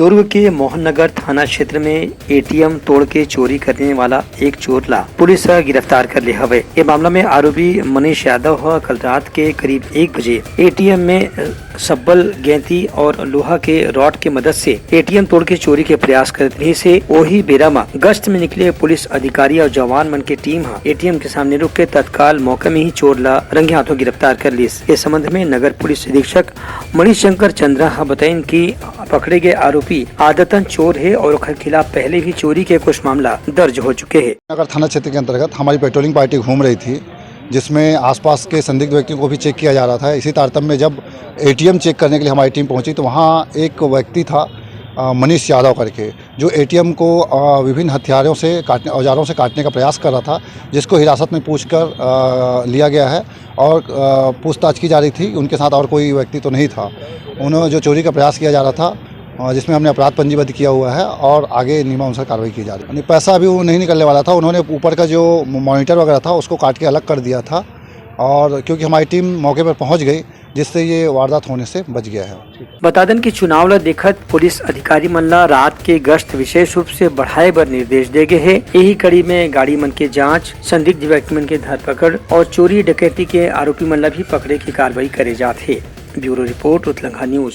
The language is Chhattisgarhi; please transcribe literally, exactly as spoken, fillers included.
दुर्ग के मोहन नगर थाना क्षेत्र में एटीएम तोड़ के चोरी करने वाला एक चोर ला पुलिस ह गिरफ्तार कर ले हवे। ये मामला में आरोपी मनीष यादव ह कल रात के करीब एक बजे एटीएम में, अ, सब्बल, गैंती और लोहा के रॉड के मदद से एटीएम तोड़ के चोरी के प्रयास करत रहिस हे। ओही बेरा म गश्त में निकले पुलिस अधिकारी और जवान मन के टीम ह एटीएम के सामने रुक के तत्काल मौके में ही चोर ला रंगे हाथों गिरफ्तार कर लिस। इस संबंध में नगर पुलिस अधीक्षक मणिशंकर चंद्रा ह बताइन कि पकड़े गए आरोपी आदतन चोर हे और ओकर खिलाफ पहले भी चोरी के कुछ मामला दर्ज हो चुके हे। नगर थाना क्षेत्र के अंतर्गत हमारी पेट्रोलिंग पार्टी घूम रही थी, जिसमें आसपास के संदिग्ध व्यक्तियों को भी चेक किया जा रहा था। इसी तारतम्य में जब एटीएम चेक करने के लिए हमारी टीम पहुंची, तो वहां एक व्यक्ति था, अ, मनीष यादव करके, जो एटीएम को, अ, विभिन्न हथियारों से काटने, औजारों से काटने का प्रयास कर रहा था, जिसको हिरासत में पूछकर, अ, लिया गया है और, अ, पूछताछ की जा रही थी। उनके साथ और कोई व्यक्ति तो नहीं था। उन्होंने जो चोरी का प्रयास किया जा रहा था, अ, जिसमें हमने अपराध पंजीबद्ध किया हुआ है और आगे नियमानुसार कार्रवाई की जा रही है। यानी पैसा अभी वो नहीं निकलने वाला था, उन्होंने ऊपर का जो मॉनिटर वगैरह था, उसको काट के अलग कर दिया था। और क्योंकि हमारी टीम मौके पर पहुंच गई, जिससे ये वारदात होने से बच गया है। बता देन कि चुनाव ल देखत पुलिस अधिकारी मन ला रात के गश्त विशेष रूप से बढ़ाए बर निर्देश दे गे हे। यही कड़ी में गाड़ी मन के जांच, संदिग्ध व्यक्ति मन के धरपकड़ और चोरी डकैती के आरोपी मन ला भी पकड़े के कार्रवाई करे जात हे। Bureau report, Utlangha news.